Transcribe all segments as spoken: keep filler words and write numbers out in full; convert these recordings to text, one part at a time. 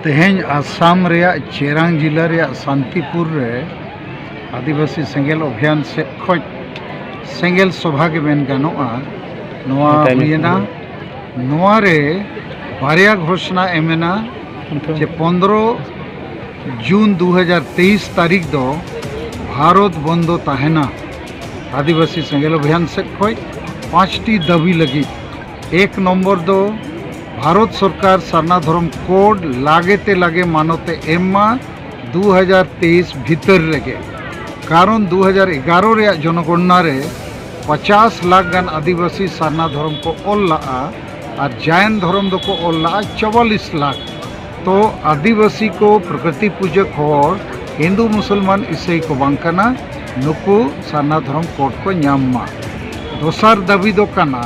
ᱛᱮᱦᱮᱧ ᱟᱥᱟᱢ ᱨᱮᱭᱟᱜ ᱪᱮᱨᱟᱝ ᱡᱤᱞᱟ ᱨᱮᱭᱟᱜ ᱥᱟᱱᱛᱤᱯᱩᱨ ᱨᱮ ᱟᱹᱫᱤᱵᱟᱹᱥᱤ ᱥᱮᱸᱜᱮᱞ ᱚᱵᱷᱤᱭᱟᱱ ᱥᱮᱫ ᱠᱷᱚᱱ ᱥᱮᱸᱜᱮᱞ ᱥᱚᱵᱷᱟ ᱜᱮ ᱢᱮᱱ ᱜᱟᱱᱚᱜᱼᱟ, ᱱᱚᱣᱟ ᱦᱩᱭᱮᱱᱟ᱾ ᱱᱚᱣᱟ ᱨᱮ ᱵᱟᱨᱭᱟ ᱜᱷᱳᱥᱱᱟ ᱮᱢ ᱮᱱᱟ ᱡᱮ ᱯᱚᱱᱫᱽᱨᱚ ᱡᱩᱱ ᱫᱩ ᱦᱟᱡᱟᱨ ᱛᱮᱭᱤᱥ ᱛᱟᱹᱨᱤᱠᱷ ᱫᱚ ᱵᱷᱟᱨᱚᱛ ᱵᱚᱱᱫᱚ ᱛᱟᱦᱮᱱᱟ᱾ ᱟᱹᱫᱤᱵᱟᱹᱥᱤ ᱥᱮᱸᱜᱮᱞ ᱚᱵᱷᱤᱭᱟᱱ ᱥᱮᱫ ᱠᱷᱚᱱ ᱯᱟᱸᱪᱴᱤ ᱫᱟᱹᱵᱤ ᱞᱟᱹᱜᱤᱫ᱾ ᱮᱠ ᱱᱚᱢᱵᱚᱨ ᱫᱚ ᱵᱷᱟᱨᱚᱛ ᱥᱚᱨᱠᱟᱨ ᱥᱟᱨᱱᱟ ᱫᱷᱚᱨᱚᱢ ᱠᱳᱰ ᱞᱟᱜᱮ ᱛᱮ ᱞᱟᱜᱮ ᱢᱟᱱᱚᱛ ᱮ ᱮᱢ ᱢᱟ ᱫᱩ ᱦᱟᱡᱟᱨ ᱛᱮᱭᱤᱥ ᱵᱷᱤᱛᱟᱹᱨ ᱨᱮᱜᱮ, ᱠᱟᱨᱚᱱ ᱫᱩ ᱦᱟᱡᱟᱨ ᱮᱜᱟᱨᱚ ᱨᱮᱭᱟᱜ ᱡᱚᱱᱚᱜᱚᱱᱱᱟ ᱨᱮ ᱯᱚᱪᱟᱥ ᱞᱟᱠᱷ ᱜᱟᱱ ᱟᱹᱫᱤᱵᱟᱹᱥᱤ ᱥᱟᱨᱱᱟ ᱫᱷᱚᱨᱚᱢ ᱠᱚ ᱚᱞ ᱞᱟᱜᱼᱟ ᱟᱨ ᱡᱟᱭᱮᱱ ᱫᱷᱚᱨᱚᱢ ᱫᱚᱠᱚ ᱚᱞ ᱞᱟᱜᱼᱟ ᱪᱚᱣᱟᱞᱤᱥ ᱞᱟᱠᱷ᱾ ᱛᱚ ᱟᱹᱫᱤᱵᱟᱹᱥᱤ ᱠᱚ ᱯᱨᱚᱠᱨᱤᱛᱤ ᱯᱩᱡᱟᱹ ᱦᱚᱲ ᱦᱤᱱᱫᱩ ᱢᱩᱥᱚᱞᱢᱟᱱ ᱤᱥᱟᱹᱭ ᱠᱚ ᱵᱟᱝ ᱠᱟᱱᱟ, ᱱᱩᱠᱩ ᱥᱟᱨᱱᱟ ᱫᱷᱚᱨᱚᱢ ᱠᱳᱰ ᱠᱚ ᱧᱟᱢ ᱢᱟ᱾ ᱫᱚᱥᱟᱨ ᱫᱟᱹᱵᱤ ᱫᱚ ᱠᱟᱱᱟ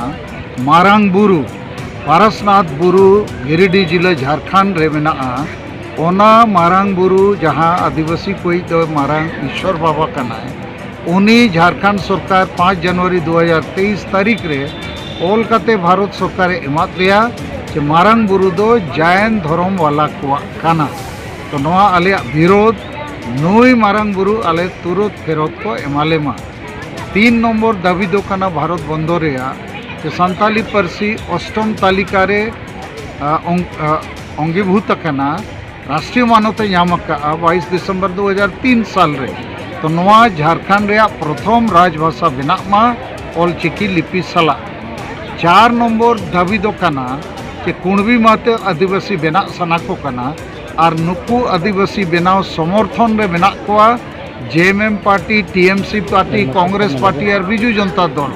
ᱢᱟᱨᱟᱝ ᱵᱩᱨᱩ ᱯᱟᱨᱟᱥᱱᱟᱛᱷ ᱵᱩᱨᱩ ᱜᱤᱨᱤᱰᱤ ᱡᱤᱞᱟᱹ ᱡᱷᱟᱲᱠᱷᱚᱸᱰ ᱨᱮ ᱢᱮᱱᱟᱜᱼᱟ᱾ ᱚᱱᱟ ᱢᱟᱨᱟᱝ ᱵᱩᱨᱩ ᱡᱟᱦᱟᱸ ᱟᱹᱫᱤᱵᱟᱹᱥᱤ ᱠᱚᱭᱤᱡ ᱫᱚ ᱢᱟᱨᱟᱝ ᱤᱥᱥᱚᱨ ᱵᱟᱵᱟ ᱠᱟᱱᱟᱭ, ᱩᱱᱤ ᱡᱷᱟᱲᱠᱷᱚᱸᱰ ᱥᱚᱨᱠᱟᱨ ᱯᱟᱸᱪ ᱡᱟᱱᱩᱣᱟᱨᱤ ᱫᱩ ᱦᱟᱡᱟᱨ ᱛᱮᱭᱤᱥ ᱛᱟᱹᱨᱤᱠᱷ ᱨᱮ ᱚᱞ ᱠᱟᱛᱮ ᱵᱷᱟᱨᱚᱛ ᱥᱚᱨᱠᱟᱨᱮ ᱮᱢᱟᱫ ᱞᱮᱭᱟ ᱡᱮ ᱢᱟᱨᱟᱝ ᱵᱩᱨᱩ ᱫᱚ ᱡᱟᱭᱮᱱ ᱫᱷᱚᱨᱚᱢ ᱣᱟᱞᱟ ᱠᱚᱣᱟᱜ ᱠᱟᱱᱟ᱾ ᱛᱚ ᱱᱚᱣᱟ ᱟᱞᱮᱭᱟᱜ ᱵᱤᱨᱳᱫᱷ, ᱱᱩᱭ ᱢᱟᱨᱟᱝ ᱵᱩᱨᱩ ᱟᱞᱮ ᱛᱩᱨᱟᱹᱛ ᱯᱷᱮᱨᱚᱛ ᱠᱚ ᱮᱢᱟᱞᱮ ᱢᱟ᱾ ᱛᱤᱱ ᱱᱚᱢᱵᱚᱨ ᱫᱟᱹᱵᱤ ᱫᱚ ᱠᱟᱱᱟ ᱵᱷᱟᱨᱚᱛ ᱵᱚᱱᱫᱚ ᱨᱮᱭᱟᱜ ᱡᱮ ᱥᱟᱱᱛᱟᱞᱤ ᱯᱟᱹᱨᱥᱤ ᱚᱥᱴᱚᱢ ᱛᱟᱹᱞᱤᱠᱟ ᱨᱮ, ᱟ, ᱚᱝ-, ᱟ, ᱚᱝᱜᱤᱵᱷᱩᱛ ᱟᱠᱟᱱᱟ, ᱨᱟᱥᱴᱨᱤᱭᱚ ᱢᱟᱱᱚᱛ ᱮ ᱧᱟᱢ ᱟᱠᱟᱫᱼᱟ ᱵᱟᱭᱤᱥ ᱰᱤᱥᱮᱢᱵᱚᱨ ᱫᱩ ᱦᱟᱡᱟᱨ ᱛᱤᱱ ᱥᱟᱞ ᱨᱮ᱾ ᱛᱚ ᱱᱚᱣᱟ ᱡᱷᱟᱲᱠᱷᱚᱸᱰ ᱨᱮᱭᱟᱜ ᱯᱨᱚᱛᱷᱚᱢ ᱨᱟᱡᱽ ᱵᱷᱟᱥᱟ ᱵᱮᱱᱟᱜ ᱢᱟ ᱚᱞ ᱪᱤᱠᱤ ᱞᱤᱯᱤ ᱥᱟᱞᱟᱜ᱾ ᱪᱟᱨ ᱱᱚᱢᱵᱚᱨ ᱫᱟᱹᱵᱤ ᱫᱚ ᱠᱟᱱᱟ ᱡᱮ ᱠᱩᱬᱵᱤ ᱢᱟᱛᱚ ᱟᱹᱫᱤᱵᱟᱹᱥᱤ ᱵᱮᱱᱟᱜ ᱥᱟᱱᱟ ᱠᱚ ᱠᱟᱱᱟ ᱟᱨ ᱱᱩᱠᱩ ᱟᱹᱫᱤᱵᱟᱹᱥᱤ ᱵᱮᱱᱟᱣ ᱥᱚᱢᱚᱨᱛᱷᱚᱱ ᱨᱮ ᱢᱮᱱᱟᱜ ᱠᱚᱣᱟ ᱡᱮ ᱮᱢ ᱮᱢ ᱯᱟᱨᱴᱤ, ᱴᱤ ᱮᱢ ᱥᱤ ᱯᱟᱨᱴᱤ, ᱠᱚᱝᱜᱨᱮᱥ ᱯᱟᱨᱴᱤ ᱟᱨ ᱵᱤᱡᱩ ᱡᱚᱱᱛᱟ ᱫᱚᱞ᱾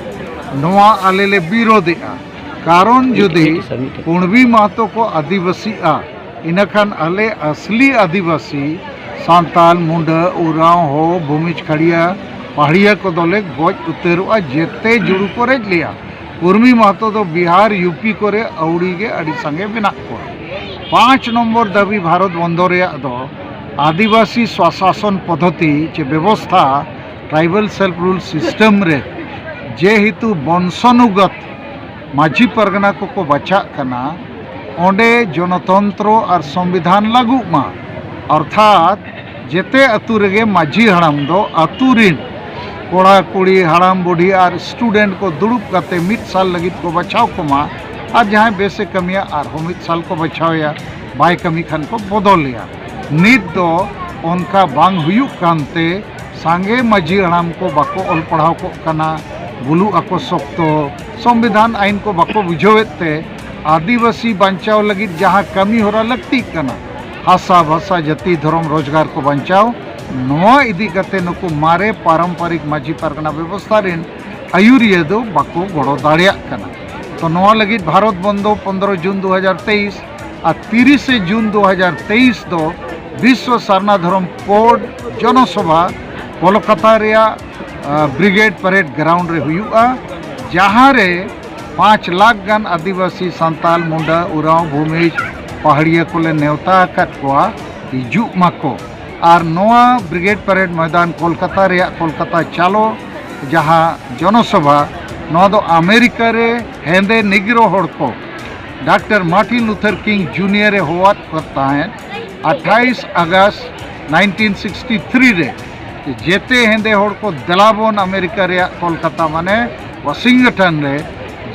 ᱱᱚᱣᱟ ᱟᱞᱮ ᱞᱮ ᱵᱤᱨᱳᱫᱷᱮᱜᱼᱟ, ᱠᱟᱨᱚᱱ ᱡᱩᱫᱤ ᱠᱩᱬᱵᱤ ᱢᱟᱦᱟᱛᱚ ᱠᱚ ᱟᱹᱫᱤᱵᱟᱹᱥᱤᱜᱼᱟ, ᱤᱱᱟᱹᱠᱷᱟᱱ ᱟᱞᱮ ᱟᱥᱞᱤ ᱟᱹᱫᱤᱵᱟᱹᱥᱤ ᱥᱟᱱᱛᱟᱞ, ᱢᱩᱱᱰᱟᱹ, ᱳᱨᱟᱸᱣ, ᱦᱳ, ᱵᱷᱩᱢᱤᱡᱽ, ᱠᱷᱟᱲᱤᱭᱟ, ᱯᱟᱦᱟᱲᱤᱭᱟ ᱠᱚᱫᱚᱞᱮ ᱜᱚᱡ ᱩᱛᱟᱹᱨᱚᱜᱼᱟ, ᱡᱮᱛᱮ ᱡᱩᱲᱩ ᱠᱚ ᱨᱮᱡ ᱞᱮᱭᱟ᱾ ᱠᱩᱨᱢᱤ ᱢᱟᱦᱟᱛᱚ ᱫᱚ ᱵᱤᱦᱟᱨ, ᱭᱩ ᱯᱤ ᱠᱚᱨᱮ ᱟᱹᱣᱲᱤ ᱜᱮ ᱟᱹᱰᱤ ᱥᱟᱸᱜᱮ ᱢᱮᱱᱟᱜ ᱠᱚᱣᱟ᱾ ᱯᱟᱸᱪ ᱱᱚᱢᱵᱚᱨ ᱫᱟᱹᱵᱤ ᱵᱷᱟᱨᱚᱛ ᱵᱚᱱᱫᱚ ᱨᱮᱭᱟᱜ ᱫᱚ ᱟᱹᱫᱤᱵᱟᱹᱥᱤ ᱥᱣᱟᱥᱟᱥᱚᱱ ᱯᱚᱫᱽᱫᱷᱚᱛᱤ ᱪᱮ ᱵᱮᱵᱚᱥᱛᱷᱟ, ᱴᱨᱟᱭᱵᱟᱞ ᱥᱮᱞᱯ ᱨᱩᱞ ᱥᱤᱥᱴᱮᱢ ᱨᱮ ᱡᱮᱦᱮᱛᱩ ᱵᱚᱝᱥᱚᱱᱩᱜᱚᱛ ᱢᱟᱹᱡᱷᱤ ᱯᱟᱨᱜᱟᱱᱟ ᱠᱚᱠᱚ ᱵᱟᱪᱷᱟᱜ ᱠᱟᱱᱟ, ᱚᱸᱰᱮ ᱡᱚᱱᱚᱛᱚᱱᱛᱨᱚ ᱟᱨ ᱥᱚᱝᱵᱤᱫᱷᱟᱱ ᱞᱟᱹᱜᱩᱜ ᱢᱟ᱾ ᱚᱨᱛᱷᱟᱛ ᱡᱮᱛᱮ ᱟᱹᱛᱩ ᱨᱮᱜᱮ ᱢᱟᱹᱡᱷᱤ ᱦᱟᱲᱟᱢ ᱫᱚ ᱟᱹᱛᱩ ᱨᱤᱱ ᱠᱚᱲᱟ ᱠᱩᱲᱤ, ᱦᱟᱲᱟᱢ ᱵᱩᱰᱷᱤ ᱟᱨ ᱥᱴᱩᱰᱮᱱᱴ ᱠᱚ ᱫᱩᱲᱩᱵ ᱠᱟᱛᱮ ᱢᱤᱫ ᱥᱟᱞ ᱞᱟᱹᱜᱤᱫ ᱠᱚ ᱵᱟᱪᱷᱟᱣ ᱠᱚᱢᱟ᱾ ᱟᱨ ᱡᱟᱦᱟᱸᱭ ᱵᱮᱥᱮ ᱠᱟᱹᱢᱤᱭᱟ ᱟᱨᱦᱚᱸ ᱢᱤᱫ ᱥᱟᱞ ᱠᱚ ᱵᱟᱪᱷᱟᱣᱮᱭᱟ, ᱵᱟᱭ ᱠᱟᱹᱢᱤ ᱠᱷᱟᱱ ᱠᱚ ᱵᱚᱫᱚᱞᱮᱭᱟ᱾ ᱱᱤᱛ ᱫᱚ ᱚᱱᱠᱟ ᱵᱟᱝ ᱦᱩᱭᱩᱜ ᱠᱟᱱᱛᱮ ᱥᱟᱸᱜᱮ ᱢᱟᱹᱡᱷᱤ ᱦᱟᱲᱟᱢ ᱠᱚ ᱵᱟᱠᱚ ᱚᱞ ᱯᱟᱲᱦᱟᱣ ᱠᱚᱜ ᱠᱟᱱᱟ, ᱵᱩᱞᱩᱜ ᱟᱠᱚ ᱥᱚᱠᱛᱚ, ᱥᱚᱝᱵᱤᱫᱷᱟᱱ ᱟᱭᱤᱱ ᱠᱚ ᱵᱟᱠᱚ ᱵᱩᱡᱷᱟᱹᱣᱮᱫ ᱛᱮ ᱟᱹᱫᱤᱵᱟᱹᱥᱤ ᱵᱟᱧᱪᱟᱣ ᱞᱟᱹᱜᱤᱫ ᱡᱟᱦᱟᱸ ᱠᱟᱹᱢᱤ ᱦᱚᱨᱟ ᱞᱟᱹᱠᱛᱤᱜ ᱠᱟᱱᱟ, ᱦᱟᱥᱟ, ᱵᱷᱟᱥᱟ, ᱡᱟᱹᱛᱤ, ᱫᱷᱚᱨᱚᱢ, ᱨᱳᱡᱽᱜᱟᱨ ᱠᱚ ᱵᱟᱧᱪᱟᱣ, ᱱᱚᱣᱟ ᱤᱫᱤ ᱠᱟᱛᱮ ᱱᱩᱠᱩ ᱢᱟᱨᱮ ᱯᱟᱨᱚᱢᱯᱚᱨᱤᱠ ᱢᱟᱹᱡᱷᱤ ᱯᱟᱨᱜᱟᱱᱟ ᱵᱮᱵᱚᱥᱛᱷᱟ ᱨᱮᱱ ᱟᱹᱭᱩᱨᱤᱭᱟᱹ ᱫᱚ ᱵᱟᱠᱚ ᱜᱚᱲᱚ ᱫᱟᱲᱮᱭᱟᱜ ᱠᱟᱱᱟ᱾ ᱛᱚ ᱱᱚᱣᱟ ᱞᱟᱹᱜᱤᱫ ᱵᱷᱟᱨᱚᱛ ᱵᱚᱱᱫᱚ ᱯᱚᱱᱫᱽᱨᱚ ᱡᱩᱱ ᱫᱩ ᱦᱟᱡᱟᱨ ᱛᱮᱭᱤᱥ ᱟᱨ ᱛᱤᱨᱤᱥᱮ ᱡᱩᱱ ᱫᱩ ᱦᱟᱡᱟᱨ ᱛᱮᱭᱤᱥ ᱫᱚ ᱵᱤᱥᱣᱚ ᱥᱟᱨᱱᱟ ᱫᱷᱚᱨᱚᱢ ᱵᱳᱨᱰ ᱡᱚᱱᱚᱥᱚᱵᱷᱟ ᱠᱚᱞᱠᱟᱛᱟ ᱨᱮᱭᱟᱜ, ᱟ, ᱵᱨᱤᱜᱮᱰ ᱯᱟᱨᱮᱰ ᱜᱨᱟᱣᱩᱱᱰ ᱨᱮ ᱦᱩᱭᱩᱜᱼᱟ, ᱡᱟᱦᱟᱸ ᱨᱮ ᱯᱟᱸᱪ ᱞᱟᱠᱷ ᱜᱟᱱ ᱟᱹᱫᱤᱵᱟᱹᱥᱤ, ᱥᱟᱱᱛᱟᱞ, ᱢᱩᱱᱰᱟ, ᱩᱨᱟᱣ, ᱵᱷᱩᱢᱤᱡᱽ, ᱯᱟᱦᱟᱲᱤᱭᱟᱹ ᱠᱚᱞᱮ ᱱᱮᱣᱛᱟ ᱟᱠᱟᱫ ᱠᱚᱣᱟ, ᱦᱤᱡᱩᱜ ᱢᱟᱠᱚ᱾ ᱟᱨ ᱱᱚᱣᱟ ᱵᱨᱤᱜᱮᱰ ᱯᱟᱨᱮᱰ ᱢᱚᱭᱫᱟᱱ ᱠᱳᱞᱠᱟᱛᱟ ᱨᱮᱭᱟᱜ ᱠᱳᱞᱠᱟᱛᱟ ᱪᱟᱞᱳ ᱡᱟᱦᱟᱸ ᱡᱚᱱᱚᱥᱚᱵᱷᱟ, ᱱᱚᱣᱟ ᱫᱚ ᱟᱢᱮᱨᱤᱠᱟ ᱨᱮ ᱦᱮᱸᱫᱮ ᱱᱤᱜᱨᱳ ᱦᱚᱲ ᱠᱚ ᱰᱟᱠᱛᱟᱨ ᱢᱟᱨᱴᱤᱱ ᱞᱩᱛᱷᱟᱨ ᱠᱤᱝ ᱡᱩᱱᱤᱭᱟᱨ ᱮ ᱦᱚᱦᱚᱣᱟᱫ ᱠᱚ ᱛᱟᱦᱮᱸᱫ ᱟᱴᱷᱟᱭᱤᱥ ᱟᱜᱚᱥᱴ ᱱᱟᱭᱤᱱᱴᱤᱱ ᱥᱤᱠᱥᱴᱤ ᱛᱷᱨᱤ ᱨᱮ, ᱡᱮᱛᱮ ᱦᱮᱸᱫᱮ ᱦᱚᱲ ᱠᱚ ᱫᱮᱞᱟ ᱵᱚᱱ ᱟᱢᱮᱨᱤᱠᱟ ᱨᱮᱭᱟᱜ ᱠᱳᱞᱠᱟᱛᱟ ᱢᱟᱱᱮ ᱣᱟᱥᱤᱝᱴᱚᱱ ᱨᱮ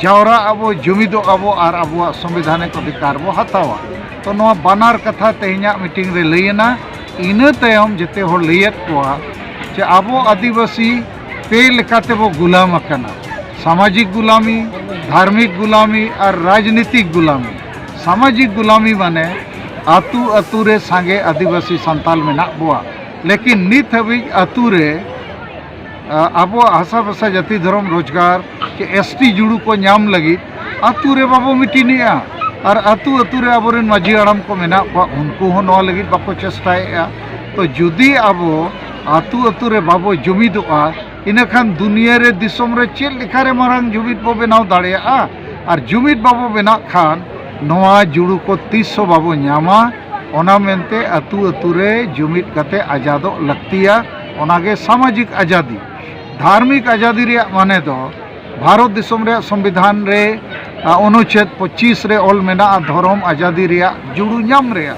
ᱡᱟᱣᱨᱟᱜ ᱟᱵᱚ, ᱡᱩᱢᱤᱫᱚᱜ ᱟᱵᱚ ᱟᱨ ᱟᱵᱚᱣᱟᱜ ᱥᱚᱝᱵᱤᱫᱷᱟᱱᱤᱠ ᱚᱫᱷᱤᱠᱟᱨ ᱵᱚ ᱦᱟᱛᱟᱣᱟ᱾ ᱛᱚ ᱱᱚᱣᱟ ᱵᱟᱱᱟᱨ ᱠᱟᱛᱷᱟ ᱛᱮᱦᱮᱧᱟᱜ ᱢᱤᱴᱤᱝ ᱨᱮ ᱞᱟᱹᱭ ᱮᱱᱟ᱾ ᱤᱱᱟᱹ ᱛᱟᱭᱚᱢ ᱡᱮᱛᱮ ᱦᱚᱲ ᱞᱟᱹᱭᱟᱫ ᱠᱚᱣᱟ ᱡᱮ ᱟᱵᱚ ᱟᱹᱫᱤᱵᱟᱹᱥᱤ ᱯᱮ ᱞᱮᱠᱟ ᱛᱮᱵᱚ ᱜᱩᱞᱟᱢ ᱟᱠᱟᱱᱟ, ᱥᱟᱢᱟᱡᱤᱠ ᱜᱩᱞᱟᱢᱤ, ᱫᱷᱟᱨᱢᱤᱠ ᱜᱩᱞᱟᱢᱤ ᱟᱨ ᱨᱟᱡᱽᱱᱤᱛᱤᱠ ᱜᱩᱞᱟᱢᱤ᱾ ᱥᱟᱢᱟᱡᱤᱠ ᱜᱩᱞᱟᱢᱤ ᱢᱟᱱᱮ ᱟᱹᱛᱩ ᱟᱹᱛᱩ ᱨᱮ ᱥᱟᱸᱜᱮ ᱟᱹᱫᱤᱵᱟᱹᱥᱤ ᱥᱟᱱᱛᱟᱞ ᱢᱮᱱᱟᱜ ᱵᱚᱣᱟ, ᱞᱮᱠᱤᱱ ᱱᱤᱛ ᱦᱟᱹᱵᱤᱡ ᱟᱹᱛᱩ ᱨᱮ, ᱟ, ᱟᱵᱚᱣᱟᱜ ᱦᱟᱥᱟ ᱵᱷᱟᱥᱟ ᱡᱟᱹᱛᱤ ᱫᱷᱚᱨᱚᱢ ᱨᱳᱡᱽᱜᱟᱨ ᱪᱮ ᱮᱥ ᱴᱤ ᱡᱩᱲᱩ ᱠᱚ ᱧᱟᱢ ᱞᱟᱹᱜᱤᱫ ᱟᱹᱛᱩ ᱨᱮ ᱵᱟᱵᱚ ᱢᱤᱴᱤᱱᱮᱜᱼᱟ᱾ ᱟᱨ ᱟᱹᱛᱩ ᱟᱹᱛᱩ ᱨᱮ ᱟᱵᱚᱨᱮᱱ ᱢᱟᱹᱡᱷᱤ ᱦᱟᱲᱟᱢ ᱠᱚ ᱢᱮᱱᱟᱜ ᱠᱚᱣᱟ, ᱩᱱᱠᱩ ᱦᱚᱸ ᱱᱚᱣᱟ ᱞᱟᱹᱜᱤᱫ ᱵᱟᱠᱚ ᱪᱮᱥᱴᱟᱭᱮᱫᱼᱟ᱾ ᱛᱚ ᱡᱩᱫᱤ ᱟᱵᱚ ᱟᱹᱛᱩ ᱟᱹᱛᱩ ᱨᱮ ᱵᱟᱵᱚ ᱡᱩᱢᱤᱫᱚᱜᱼᱟ, ᱤᱱᱟᱹᱠᱷᱟᱱ ᱫᱩᱱᱤᱭᱟᱹ ᱨᱮ, ᱫᱤᱥᱚᱢ ᱨᱮ ᱪᱮᱫ ᱞᱮᱠᱟᱨᱮ ᱢᱟᱨᱟᱝ ᱡᱩᱢᱤᱫ ᱵᱚ ᱵᱮᱱᱟᱣ ᱫᱟᱲᱮᱭᱟᱜᱼᱟ? ᱟᱨ ᱡᱩᱢᱤᱫ ᱵᱟᱵᱚ ᱵᱮᱱᱟᱜ ᱠᱷᱟᱱ ᱱᱚᱣᱟ ᱡᱩᱲᱩ ᱠᱚ ᱛᱤᱥ ᱦᱚᱸ ᱵᱟᱵᱚ ᱧᱟᱢᱟ᱾ ᱚᱱᱟ ᱢᱮᱱᱛᱮ ᱟᱹᱛᱩ ᱟᱹᱛᱩ ᱨᱮ ᱡᱩᱢᱤᱫ ᱠᱟᱛᱮ ᱟᱡᱟᱫᱚᱜ ᱞᱟᱹᱠᱛᱤᱭᱟ᱾ ᱚᱱᱟᱜᱮ ᱥᱟᱢᱟᱡᱤᱠ ᱟᱡᱟᱫᱤ᱾ ᱫᱷᱟᱨᱢᱤᱠ ᱟᱡᱟᱫᱤ ᱨᱮᱭᱟᱜ ᱢᱟᱱᱮ ᱫᱚ ᱵᱷᱟᱨᱚᱛ ᱫᱤᱥᱚᱢ ᱨᱮᱭᱟᱜ ᱥᱚᱝᱵᱤᱫᱷᱟᱱ ᱨᱮ ᱚᱱᱩᱪᱷᱮᱫ ᱯᱚᱸᱪᱤᱥ ᱨᱮ ᱚᱞ ᱢᱮᱱᱟᱜᱼᱟ ᱫᱷᱚᱨᱚᱢ ᱟᱡᱟᱫᱤ ᱨᱮᱭᱟᱜ ᱡᱩᱲᱩ ᱧᱟᱢ ᱨᱮᱭᱟᱜ᱾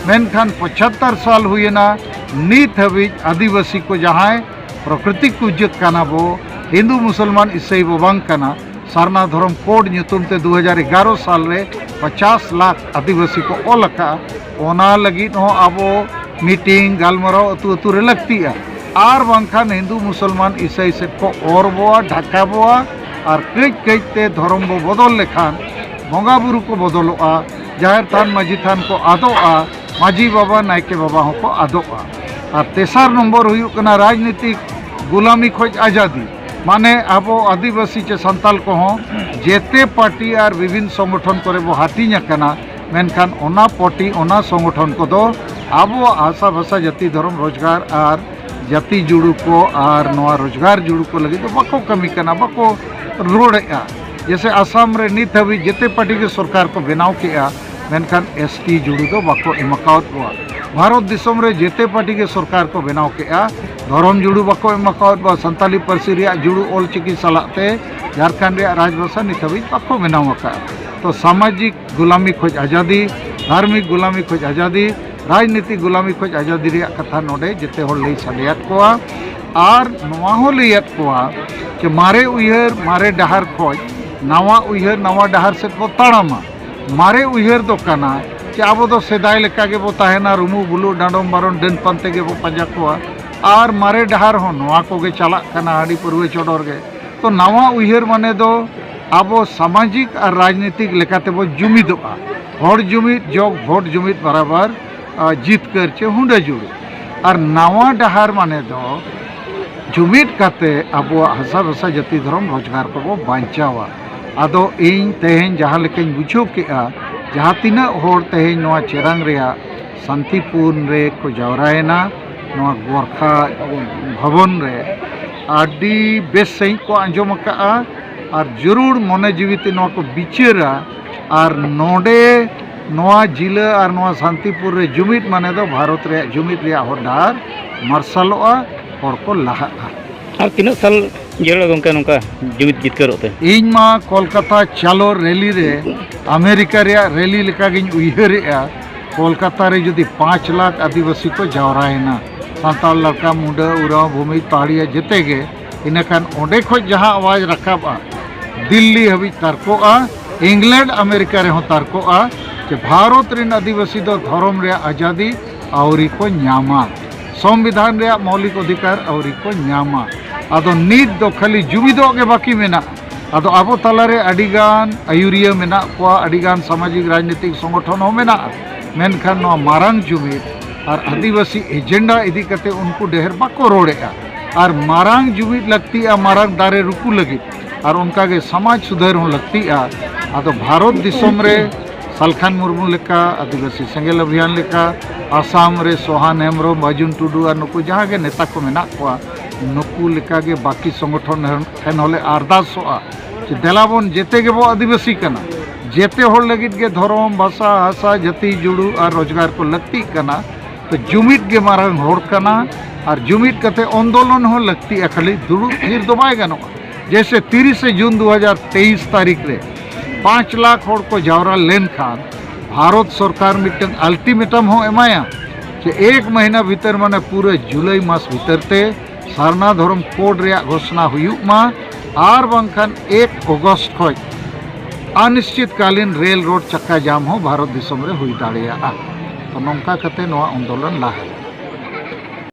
ᱢᱮᱱᱠᱷᱟᱱ ᱯᱚᱸᱪᱟᱛᱛᱚᱨ ᱥᱟᱞ ᱦᱩᱭᱮᱱᱟ, ᱱᱤᱛ ᱦᱟᱹᱵᱤᱡ ᱟᱹᱫᱤᱵᱟᱹᱥᱤ ᱠᱚ ᱡᱟᱦᱟᱸᱭ ᱯᱨᱚᱠᱨᱤᱛᱤ ᱯᱩᱡᱟᱹ ᱠᱟᱱᱟ ᱵᱚ, ᱦᱤᱱᱫᱩ ᱢᱩᱥᱚᱞᱢᱟᱱ ᱤᱥᱟᱹᱭ ᱵᱚ ᱵᱟᱝ ᱠᱟᱱᱟ, ᱥᱟᱨᱱᱟ ᱫᱷᱚᱨᱚᱢ ᱠᱳᱰ ᱧᱩᱛᱩᱢ ᱛᱮ ᱫᱩ ᱦᱟᱡᱟᱨ ᱮᱜᱟᱨᱚ ᱥᱟᱞ ᱨᱮ ᱯᱚᱪᱟᱥ ᱞᱟᱠᱷ ᱟᱹᱫᱤᱵᱟᱹᱥᱤ ᱠᱚ ᱚᱞ ᱟᱠᱟᱫᱼᱟ᱾ ᱚᱱᱟ ᱞᱟᱹᱜᱤᱫ ᱦᱚᱸ ᱟᱵᱚ ᱢᱤᱴᱤᱝ, ᱜᱟᱞᱢᱟᱨᱟᱣ ᱟᱹᱛᱩ ᱟᱹᱛᱩ ᱨᱮ ᱞᱟᱹᱠᱛᱤᱜᱼᱟ᱾ ᱟᱨ ᱵᱟᱝᱠᱷᱟᱱ ᱦᱤᱱᱫᱩ ᱢᱩᱥᱚᱞᱢᱟᱱ ᱤᱥᱟᱹᱭ ᱥᱮᱫ ᱠᱚ ᱚᱨ ᱵᱚᱣᱟ, ᱰᱷᱟᱠᱟ ᱵᱚᱣᱟ, ᱟᱨ ᱠᱟᱹᱡ ᱠᱟᱹᱡ ᱛᱮ ᱫᱷᱚᱨᱚᱢ ᱵᱚ ᱵᱚᱫᱚᱞ ᱞᱮᱠᱷᱟᱱ ᱵᱚᱸᱜᱟ ᱵᱩᱨᱩ ᱠᱚ ᱵᱚᱫᱚᱞᱚᱜᱼᱟ, ᱡᱟᱦᱮᱨ ᱛᱷᱟᱱ ᱢᱟᱹᱡᱷᱤ ᱛᱷᱟᱱ ᱠᱚ ᱟᱫᱚᱜᱼᱟ, ᱢᱟᱹᱡᱷᱤ ᱵᱟᱵᱟ ᱱᱟᱭᱠᱮ ᱵᱟᱵᱟ ᱦᱚᱸᱠᱚ ᱟᱫᱚᱜᱼᱟ᱾ ᱟᱨ ᱛᱮᱥᱟᱨ ᱱᱚᱢᱵᱚᱨ ᱦᱩᱭᱩᱜ ᱠᱟᱱᱟ ᱨᱟᱡᱽᱱᱤᱛᱤᱠ ᱜᱩᱞᱟᱢᱤ ᱠᱷᱚᱡ ᱟᱡᱟᱫᱤ, ᱢᱟᱱᱮ ᱟᱵᱚ ᱟᱹᱫᱤᱵᱟᱹᱥᱤ ᱪᱮ ᱥᱟᱱᱛᱟᱞ ᱠᱚᱦᱚᱸ ᱡᱮᱛᱮ ᱯᱟᱨᱴᱤ ᱟᱨ ᱵᱤᱵᱷᱤᱱ ᱥᱚᱝᱜᱚᱴᱷᱚᱱ ᱠᱚᱨᱮ ᱵᱚ ᱦᱟᱹᱴᱤᱧ ᱟᱠᱟᱱᱟ, ᱢᱮᱱᱠᱷᱟᱱ ᱚᱱᱟ ᱯᱟᱨᱴᱤ, ᱚᱱᱟ ᱥᱚᱝᱜᱚᱴᱷᱚᱱ ᱠᱚᱫᱚ ᱟᱵᱚᱣᱟᱜ ᱦᱟᱥᱟ ᱵᱷᱟᱥᱟ, ᱡᱟᱹᱛᱤ, ᱫᱷᱚᱨᱚᱢ, ᱨᱳᱡᱽᱜᱟᱨ ᱟᱨ ᱡᱟᱹᱛᱤ ᱡᱩᱲᱩ ᱠᱚ ᱟᱨ ᱱᱚᱣᱟ ᱨᱳᱡᱽᱜᱟᱨ ᱡᱩᱲᱩ ᱠᱚ ᱞᱟᱹᱜᱤᱫ ᱫᱚ ᱵᱟᱠᱚ ᱠᱟᱹᱢᱤ ᱠᱟᱱᱟ, ᱵᱟᱠᱚ ᱨᱚᱲᱮᱫᱼᱟ᱾ ᱡᱮᱥᱮ ᱟᱥᱟᱢ ᱨᱮ ᱱᱤᱛ ᱦᱟᱹᱵᱤᱡ ᱡᱮᱛᱮ ᱯᱟᱨᱴᱤ ᱜᱮ ᱥᱚᱨᱠᱟᱨ ᱠᱚ ᱵᱮᱱᱟᱣ ᱠᱮᱜᱼᱟ, ᱢᱮᱱᱠᱷᱟᱱ ᱮᱥ ᱴᱤ ᱡᱩᱲᱩ ᱫᱚ ᱵᱟᱠᱚ ᱮᱢ ᱟᱠᱟᱣᱟᱫ ᱠᱚᱣᱟ᱾ ᱵᱷᱟᱨᱚᱛ ᱫᱤᱥᱚᱢ ᱨᱮ ᱡᱮᱛᱮ ᱯᱟᱨᱴᱤ ᱜᱮ ᱥᱚᱨᱠᱟᱨ ᱠᱚ ᱵᱮᱱᱟᱣ ᱠᱮᱜᱼᱟ, ᱫᱷᱚᱨᱚᱢ ᱡᱩᱲᱩ ᱵᱟᱠᱚ ᱮᱢ ᱟᱠᱟᱣᱟᱫ ᱠᱚᱣᱟ᱾ ᱥᱟᱱᱛᱟᱞᱤ ᱯᱟᱹᱨᱥᱤ ᱨᱮᱭᱟᱜ ᱡᱩᱲᱩ ᱚᱞ ᱪᱤᱠᱤ ᱥᱟᱞᱟᱜ ᱛᱮ ᱡᱷᱟᱲᱠᱷᱚᱸᱰ ᱨᱮᱭᱟᱜ ᱨᱟᱡᱽᱵᱷᱟᱥᱟ ᱱᱤᱛ ᱦᱟᱹᱵᱤᱡ ᱵᱟᱠᱚ ᱵᱮᱱᱟᱣ ᱟᱠᱟᱫᱼᱟ᱾ ᱛᱚ ᱥᱟᱢᱟᱡᱤᱠ ᱜᱩᱞᱟᱢᱤ ᱠᱷᱚᱡ ᱟᱡᱟᱫᱤ, ᱫᱷᱟᱨᱢᱤᱠ ᱜᱩᱞᱟᱢᱤ ᱠᱷᱚᱡ ᱟᱡᱟᱫᱤ, ᱨᱟᱡᱽᱱᱤᱛᱤ ᱜᱩᱞᱟᱢᱤ ᱠᱷᱚᱡ ᱟᱡᱟᱫᱤ ᱨᱮᱭᱟᱜ ᱠᱟᱛᱷᱟ ᱱᱚᱰᱮ ᱡᱮᱛᱮ ᱦᱚᱲ ᱞᱟᱹᱭ ᱥᱟᱰᱮᱭᱟᱫ ᱠᱚᱣᱟ᱾ ᱟᱨ ᱱᱚᱣᱟ ᱦᱚᱸ ᱞᱟᱹᱭᱟᱫ ᱠᱚᱣᱟ ᱡᱮ ᱢᱟᱨᱮ ᱩᱭᱦᱟᱹᱨ ᱢᱟᱨᱮ ᱰᱟᱦᱟᱨ ᱠᱷᱚᱡ ᱱᱟᱣᱟ ᱩᱭᱦᱟᱹᱨ ᱱᱟᱣᱟ ᱰᱟᱦᱟᱨ ᱥᱮᱫ ᱵᱚ ᱛᱟᱲᱟᱢᱟ᱾ ᱢᱟᱨᱮ ᱩᱭᱦᱟᱹᱨ ᱫᱚ ᱠᱟᱱᱟ ᱡᱮ ᱟᱵᱚ ᱫᱚ ᱥᱮᱫᱟᱭ ᱞᱮᱠᱟ ᱜᱮᱵᱚ ᱛᱟᱦᱮᱱᱟ, ᱨᱩᱢᱩ ᱵᱩᱞᱩ ᱰᱟᱸᱰᱚᱢ ᱵᱟᱨᱚᱱ ᱰᱟᱹᱱ ᱯᱟᱱᱛᱮ ᱜᱮᱵᱚ ᱯᱟᱸᱡᱟ ᱠᱚᱣᱟ᱾ ᱟᱨ ᱢᱟᱨᱮ ᱰᱟᱦᱟᱨ ᱦᱚᱸ ᱱᱚᱣᱟ ᱠᱚᱜᱮ ᱪᱟᱞᱟᱜ ᱠᱟᱱᱟ, ᱦᱟᱺᱰᱤ ᱯᱟᱹᱨᱣᱟᱹ ᱪᱚᱰᱚᱨ ᱜᱮ᱾ ᱛᱚ ᱱᱟᱣᱟ ᱩᱭᱦᱟᱹᱨ ᱢᱟᱱᱮ ᱫᱚ ᱟᱵᱚ ᱥᱟᱢᱟᱡᱤᱠ ᱟᱨ ᱨᱟᱡᱽᱱᱤᱛᱤᱠ ᱞᱮᱠᱟᱛᱮ ᱵᱚ ᱡᱩᱢᱤᱫᱚᱜᱼᱟ᱾ ᱦᱚᱲ ᱡᱩᱢᱤᱫ ᱡᱚᱜᱽ ᱵᱷᱳᱴ ᱡᱩᱢᱤᱫ ᱵᱟᱨᱟᱵᱟᱨ, ᱟ, ᱡᱤᱛᱠᱟᱹᱨ ᱪᱮ ᱦᱩᱸᱰᱟᱹ ᱡᱩᱲᱩ᱾ ᱟᱨ ᱱᱟᱣᱟ ᱰᱟᱦᱟᱨ ᱢᱟᱱᱮ ᱫᱚ ᱡᱩᱢᱤᱫ ᱠᱟᱛᱮ ᱟᱵᱚᱣᱟᱜ ᱦᱟᱥᱟ ᱵᱷᱟᱥᱟ ᱡᱟᱹᱛᱤ ᱫᱷᱚᱨᱚᱢ ᱨᱳᱡᱽᱜᱟᱨ ᱠᱚᱵᱚ ᱵᱟᱧᱪᱟᱣᱟ᱾ ᱟᱫᱚ ᱤᱧ ᱛᱮᱦᱮᱧ ᱡᱟᱦᱟᱸ ᱞᱮᱠᱟᱧ ᱵᱩᱡᱷᱟᱹᱣ ᱠᱮᱜᱼᱟ, ᱡᱟᱦᱟᱸ ᱛᱤᱱᱟᱹᱜ ᱦᱚᱲ ᱛᱮᱦᱮᱧ ᱱᱚᱣᱟ ᱪᱮᱨᱟᱝ ᱨᱮᱭᱟᱜ ᱥᱟᱱᱛᱤᱯᱩᱨ ᱨᱮ ᱠᱚ ᱡᱟᱣᱨᱟᱭᱮᱱᱟ, ᱱᱚᱣᱟ ᱜᱳᱨᱠᱷᱟ ᱵᱷᱚᱵᱚᱱ ᱨᱮ, ᱟᱹᱰᱤ ᱵᱮᱥ ᱥᱟᱺᱦᱤᱡ ᱠᱚ ᱟᱸᱡᱚᱢ ᱟᱠᱟᱫᱼᱟ᱾ ᱟᱨ ᱡᱟᱹᱨᱩᱲ ᱢᱚᱱᱮ ᱡᱤᱣᱤ ᱛᱮ ᱱᱚᱣᱟ ᱠᱚ ᱵᱤᱪᱟᱹᱨᱟ᱾ ᱟᱨ ᱱᱚᱰᱮ ᱱᱚᱣᱟ ᱡᱤᱞᱟᱹ ᱟᱨ ᱱᱚᱣᱟ ᱥᱟᱱᱛᱤᱯᱩᱨ ᱨᱮ ᱡᱩᱢᱤᱫ ᱢᱟᱱᱮ ᱫᱚ ᱵᱷᱟᱨᱚᱛ ᱨᱮᱭᱟᱜ ᱡᱩᱢᱤᱫ ᱨᱮᱭᱟᱜ ᱦᱚᱨ ᱰᱟᱦᱟᱨ ᱢᱟᱨᱥᱟᱞᱚᱜᱼᱟ, ᱦᱚᱲ ᱠᱚ ᱞᱟᱦᱟᱜᱼᱟ᱾ ᱟᱨ ᱛᱤᱱᱟᱹᱜ ᱥᱟᱞ ᱡᱟᱹᱨᱩᱲᱟ ᱜᱚᱢᱠᱮ ᱱᱚᱝᱠᱟ ᱡᱩᱢᱤᱫ ᱡᱤᱛᱠᱟᱹᱨᱚᱜ ᱛᱮ? ᱤᱧ ᱢᱟ ᱠᱳᱞᱠᱟᱛᱟ ᱪᱟᱞᱳ ᱨᱮᱞᱤ ᱨᱮ ᱟᱢᱮᱨᱤᱠᱟ ᱨᱮᱭᱟᱜ ᱨᱮᱞᱤ ᱞᱮᱠᱟᱜᱤᱧ ᱩᱭᱦᱟᱹᱨᱮᱜᱼᱟ᱾ ᱠᱳᱞᱠᱟᱛᱟ ᱨᱮ ᱡᱩᱫᱤ ᱯᱟᱸᱪ ᱞᱟᱠᱷ ᱟᱹᱫᱤᱵᱟᱹᱥᱤ ᱠᱚ ᱡᱟᱣᱨᱟᱭᱮᱱᱟ, ᱥᱟᱱᱛᱟᱲ, ᱞᱟᱲᱠᱟ, ᱢᱩᱰᱟᱹ, ᱩᱨᱟᱣ, ᱵᱷᱩᱢᱤᱡᱽ, ᱯᱟᱦᱟᱲᱤᱭᱟ, ᱡᱮᱛᱮ ᱜᱮ, ᱤᱱᱟᱹᱠᱷᱟᱱ ᱚᱸᱰᱮ ᱠᱷᱚᱱ ᱡᱟᱦᱟᱸ ᱟᱣᱟᱡᱽ ᱨᱟᱠᱟᱵᱼᱟ, ᱫᱤᱞᱞᱤ ᱦᱟᱹᱵᱤᱡ ᱛᱟᱨᱠᱚᱜᱼᱟ, ᱤᱝᱞᱮᱱᱰ ᱟᱢᱮᱨᱤᱠᱟ ᱨᱮᱦᱚᱸ ᱛᱟᱨᱠᱚᱜᱼᱟ ᱡᱮ ᱵᱷᱟᱨᱚᱛ ᱨᱮᱱ ᱟᱹᱫᱤᱵᱟᱹᱥᱤ ᱫᱚ ᱫᱷᱚᱨᱚᱢ ᱨᱮᱭᱟᱜ ᱟᱡᱟᱫᱤ ᱟᱹᱣᱨᱤ ᱠᱚ ᱧᱟᱢᱟ, ᱥᱚᱝᱵᱤᱫᱷᱟᱱ ᱨᱮᱭᱟᱜ ᱢᱳᱣᱞᱤᱠ ᱚᱫᱷᱤᱠᱟᱨ ᱟᱹᱣᱨᱤ ᱠᱚ ᱧᱟᱢᱟ᱾ ᱟᱫᱚ ᱱᱤᱛ ᱫᱚ ᱠᱷᱟᱹᱞᱤ ᱡᱩᱢᱤᱫᱚᱜ ᱜᱮ ᱵᱟᱹᱠᱤ ᱢᱮᱱᱟᱜᱼᱟ᱾ ᱟᱫᱚ ᱟᱵᱚ ᱛᱟᱞᱟᱨᱮ ᱟᱹᱰᱤᱜᱟᱱ ᱟᱹᱭᱩᱨᱤᱭᱟᱹ ᱢᱮᱱᱟᱜ ᱠᱚᱣᱟ, ᱟᱹᱰᱤᱜᱟᱱ ᱥᱟᱢᱟᱡᱤᱠ ᱨᱟᱡᱽᱱᱤᱛᱤᱠ ᱥᱚᱝᱜᱚᱴᱷᱚᱱ ᱦᱚᱸ ᱢᱮᱱᱟᱜᱼᱟ, ᱢᱮᱱᱠᱷᱟᱱ ᱱᱚᱣᱟ ᱢᱟᱨᱟᱝ ᱡᱩᱢᱤᱫ ᱟᱨ ᱟᱹᱫᱤᱵᱟᱹᱥᱤ ᱮᱡᱮᱱᱰᱟ ᱤᱫᱤ ᱠᱟᱛᱮ ᱩᱱᱠᱩ ᱰᱷᱮᱨ ᱵᱟᱠᱚ ᱨᱚᱲᱮᱫᱼᱟ᱾ ᱟᱨ ᱢᱟᱨᱟᱝ ᱡᱩᱢᱤᱫ ᱞᱟᱹᱠᱛᱤᱜᱼᱟ ᱢᱟᱨᱟᱝ ᱫᱟᱨᱮ ᱨᱩᱠᱩ ᱞᱟᱹᱜᱤᱫ, ᱟᱨ ᱚᱱᱠᱟᱜᱮ ᱥᱚᱢᱟᱡᱽ ᱥᱩᱫᱷᱟᱹᱨ ᱦᱚᱸ ᱞᱟᱹᱠᱛᱤᱜᱼᱟ᱾ ᱟᱫᱚ ᱵᱷᱟᱨᱚᱛ ᱫᱤᱥᱚᱢ ᱨᱮ ᱥᱟᱞᱠᱷᱟᱱ ᱢᱩᱨᱢᱩ ᱞᱮᱠᱟ, ᱟᱹᱫᱤᱵᱟᱹᱥᱤ ᱥᱮᱸᱜᱮᱞ ᱚᱵᱷᱤᱭᱟᱱ ᱞᱮᱠᱟ, ᱟᱥᱟᱢ ᱨᱮ ᱥᱳᱦᱟᱱ ᱦᱮᱢᱵᱨᱚᱢ, ᱵᱟᱹᱡᱩᱱ ᱴᱩᱰᱩ ᱟᱨ ᱱᱩᱠᱩ ᱡᱟᱦᱟᱸ ᱜᱮ ᱱᱮᱛᱟ ᱠᱚ ᱢᱮᱱᱟᱜ ᱠᱚᱣᱟ, ᱱᱩᱠᱩ ᱞᱮᱠᱟᱜᱮ ᱵᱟᱹᱠᱤ ᱥᱚᱝᱜᱚᱴᱷᱚᱱ ᱴᱷᱮᱱ ᱦᱚᱸᱞᱮ ᱟᱨᱫᱟᱥᱚᱜᱼᱟ ᱡᱮ ᱫᱮᱞᱟ ᱵᱚᱱ, ᱡᱮᱛᱮ ᱜᱮᱵᱚ ᱟᱹᱫᱤᱵᱟᱹᱥᱤ ᱠᱟᱱᱟ, ᱡᱮᱛᱮ ᱦᱚᱲ ᱞᱟᱹᱜᱤᱫ ᱜᱮ ᱫᱷᱚᱨᱚᱢ, ᱵᱷᱟᱥᱟ, ᱦᱟᱥᱟ, ᱡᱟᱹᱛᱤ, ᱡᱩᱲᱩ ᱟᱨ ᱨᱳᱡᱽᱜᱟᱨ ᱠᱚ ᱞᱟᱹᱠᱛᱤᱜ ᱠᱟᱱᱟ᱾ ᱛᱚ ᱡᱩᱢᱤᱫ ᱜᱮ ᱢᱟᱨᱟᱝ ᱦᱚᱲ ᱠᱟᱱᱟ, ᱟᱨ ᱡᱩᱢᱤᱫ ᱠᱟᱛᱮ ᱟᱱᱫᱳᱞᱚᱱ ᱦᱚᱸ ᱞᱟᱹᱠᱛᱤᱜᱼᱟ, ᱠᱷᱟᱹᱞᱤ ᱫᱩᱲᱩᱵ ᱛᱷᱤᱨ ᱫᱚ ᱵᱟᱭ ᱜᱟᱱᱚᱜᱼᱟ᱾ ᱡᱮᱭᱥᱮ ᱛᱤᱨᱤᱥᱮ ᱡᱩᱱ ᱫᱩ ᱦᱟᱡᱟᱨ ᱛᱮᱭᱤᱥ ᱛᱟᱹᱨᱤᱠᱷ ᱨᱮ ᱯᱟᱸᱪ ᱞᱟᱠᱷ ᱦᱚᱲ ᱠᱚ ᱡᱟᱣᱨᱟ ᱞᱮᱱᱠᱷᱟᱱ ᱵᱷᱟᱨᱚᱛ ᱥᱚᱨᱠᱟᱨ ᱢᱤᱫᱴᱟᱝ ᱟᱞᱴᱤᱢᱮᱴᱟᱢ ᱦᱚᱸ ᱮᱢᱟᱭᱟ ᱡᱮ ᱮᱠ ᱢᱟᱹᱦᱤᱱᱟ ᱵᱷᱤᱛᱟᱹᱨ, ᱢᱟᱱᱮ ᱯᱩᱨᱟᱹ ᱡᱩᱞᱟᱭ ᱢᱟᱥ ᱵᱷᱤᱛᱟᱹᱨ ᱛᱮ ᱥᱟᱨᱱᱟ ᱫᱷᱚᱨᱚᱢ ᱠᱳᱰ ᱨᱮᱭᱟᱜ ᱜᱷᱳᱥᱱᱟ ᱦᱩᱭᱩᱜ ᱢᱟ, ᱟᱨ ᱵᱟᱝᱠᱷᱟᱱ ᱮᱠ ᱚᱜᱚᱥᱴ ᱠᱷᱚᱱ ᱚᱱᱤᱥᱪᱤᱛᱠᱟᱞᱤᱱ ᱨᱮᱞ ᱨᱳᱰ ᱪᱟᱠᱟ ᱡᱟᱢ ᱦᱚᱸ ᱵᱷᱟᱨᱚᱛ ᱫᱤᱥᱚᱢ ᱨᱮ ᱦᱩᱭ ᱫᱟᱲᱮᱭᱟᱜᱼᱟ᱾ ᱛᱚ ᱱᱚᱝᱠᱟ ᱠᱟᱛᱮ ᱱᱚᱣᱟ ᱟᱱᱫᱳᱞᱚᱱ ᱞᱟᱦᱟ ᱞᱮᱱᱟ᱾